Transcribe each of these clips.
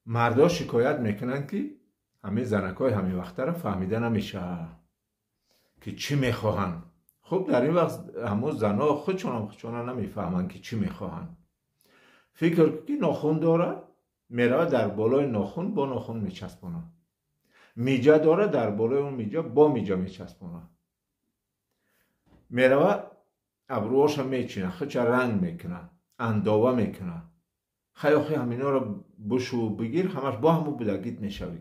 Мардҳо шикоят мекунанд, ки ҳамин занакҳои ҳамин вақтаро фаҳмида намешавад, ки чӣ мехоҳанд. Хуб, дар ин вақт ҳамон занҳо худшонам худшона намефаҳманд, ки чӣ мехоҳанд. Фикр ки нохун дорад, меравад дар болои нохун бо нохун мечаспонад. Миҷа дорад, дар болои он миҷа бо миҷа мечаспонад. Меравад абрӯҳоша мечинад, худша ранг мекунад, андова мекунад. Хай охи ҳаминҳоро бушу бигир, ҳамаш бо ҳамун будагит мешавӣ.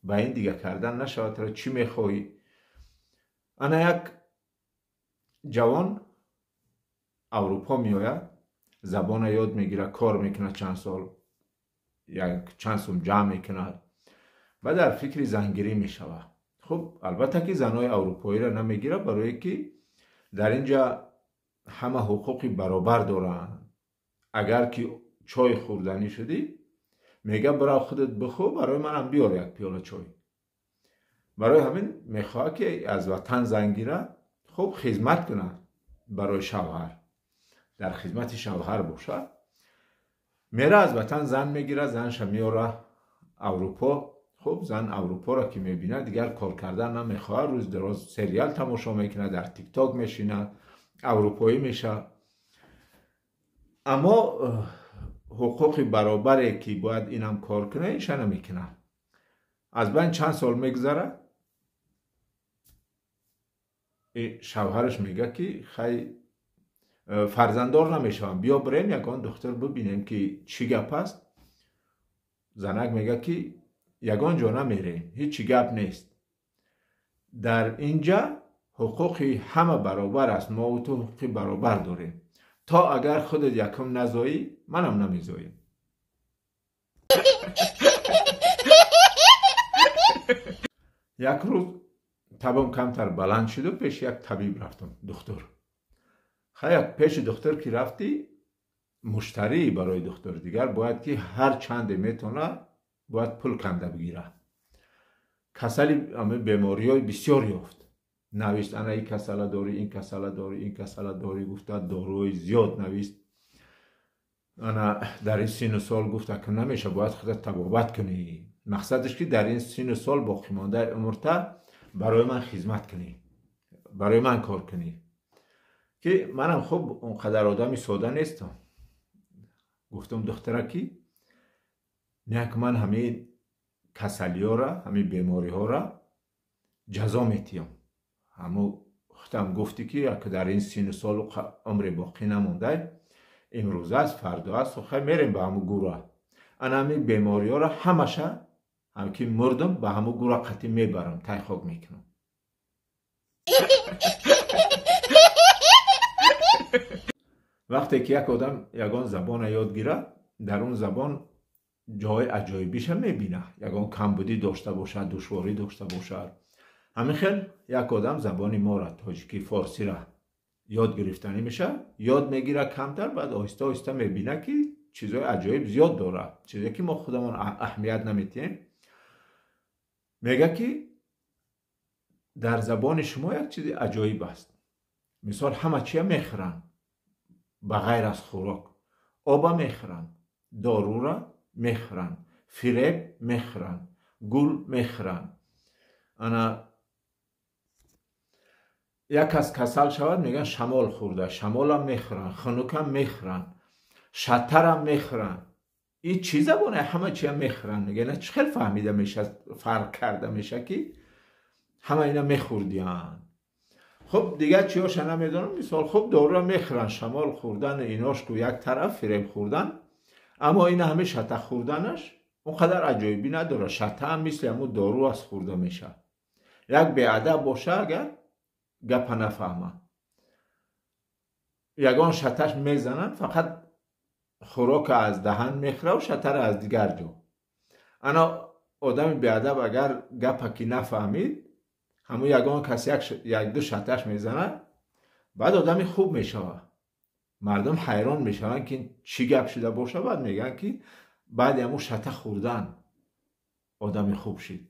Ба ин дига кардан нашавад, тара чӣ мехоҳӣ? Ана як ҷавон Аврупо меояд, забона ёд мегирад, кор мекунад чанд сол, як чанд сум ҷамъ мекунад ва дар фикри зангирӣ мешавад. Хуб, албатта ки занҳои аврупоиро намегирад, барое ки дар ин ҷа ҳама ҳуқуқи баробар доранд. Агар ки чой хӯрданӣ шудӣ, мега бирав худат бихӯр, барои манам биёр як пиёла чой. Барои ҳамин мехоҳад ки аз ватан зан гирад, хуб хизмат кунад барои шавҳар, дар хизмати шавҳар бошад. Мера аз ватан зан мегирад, занша меёра Аврупо. Хуб, зан Аврупоро ки мебинад, дигар кор кардан намехоҳад, рӯз дароз сериал тамошо мекунад, дар тикток мешинад, аврупоӣ мешавад. Аммо ҳуқуқи баробаре ки бояд инам кор кунад, иша намекунад. Аз байн чанд сол мегузарад, шавҳараш мегӯяд ки хай фарзанддор намешавам, биё бирем ягон духтур бибинем ки чӣ гап аст. Занак мегӯяд ки ягон ҷо намерем, ҳеҷ чӣ гап нест. Дар ин ҷа ҳуқуқи ҳама баробар аст, мо ту ҳуқуқи баробар дорем. То агар худат якум назоӣ, манам намезоем. Як рӯз табам камтар баланд шуду пеши як табиб рафтам, духтур. Хай, пеши духтур ки рафтӣ, муштарӣ барои духтур дигар бояд ки ҳар чанде метавонад, бояд пул канда бигирад. Касали бемориҳои бисёр ёфт. Навишт ана ин касала дорӣ, ин касала дорӣ, ин касала дорӣ, гуфта доруҳои зиёд навишт. Ана дар ин сину сол гуфта ки намеша, бояд худат табобат кунӣ. Мақсадаш ки дар ин сину сол боқимондаи умрта барои ман хизмат кунӣ, барои ман кор кунӣ. Ки манам хуб он қадар одами сода нестам. Гуфтам духтара ки нек ман ҳамин касалиҳоро, ҳамин бемориҳоро ҷазо метиҳам. Ҳамо худам гуфтӣ ки дар ин сину солу умре боқӣ намондай, имрӯз аст, фардо аст, хай мерем ба ҳамун гура. Ана ҳамин бемориҳоро ҳамаша ҳам ки мурдам ба ҳамун гура қатъӣ мебарам, тай хок мекунам. Вақте ки як одам ягон забона ёд гирад, дар он забон ҷои аҷоибиша мебинад, ягон камбудӣ дошта бошад, душворӣ дошта бошад. Ҳамин хел як одам забони моро, тоҷикӣ, форсиро ёд гирифтанӣ мешавад, ёд мегирад камтар, баъд оҳиста оҳиста мебинад ки чизҳои аҷоиб зиёд дорад, чизе ки мо худамон аҳамият наметиҳем. Мегӯяд ки дар забони шумо як чизи аҷоиб аст. Мисол, ҳама чия мехӯранд ба ғайр аз хӯрок. Оба мехӯранд, дорура мехӯранд, фиреб мехӯранд, гул мехӯранд. Ана як кас касал шавад, мегӯянд шамол хӯрда, шамолам мехӯранд, хунукам мехӯранд, шатарам мехӯранд. Ин чӣ забоне? Ҳама чия мехӯранд. Мегӯянд чӣ хел фаҳмида мешавад, фарқ карда мешавад ки ҳама ина мехӯрдиянд. Хуб, дигар чиёша намедонам. Мисол, хуб дорура мехӯранд, шамол хӯрдан инош ку як тараф, фиреб хӯрдан, аммо ина ҳамин шата хӯрданаш он қадар аҷоибӣ надорад. Шата ҳам мисли ҳамун дору аст хӯрда мешавад. Як беадаб боша, агар гапа нафаҳмад, ягон шаташ мезананд, фақат хӯрока аз даҳан мехӯрав, шатара аз дигар ҷо. Ана одами беадаб агар гапа ки нафаҳмид, ҳамун ягон кас як-ду шаташ мезанад, баъд одами хуб мешавад. Мардум ҳайрон мешаванд ки чӣ гап шуда бошад, баъд мегӯянд ки баъди ҳамун шата хӯрдан одами хуб шид.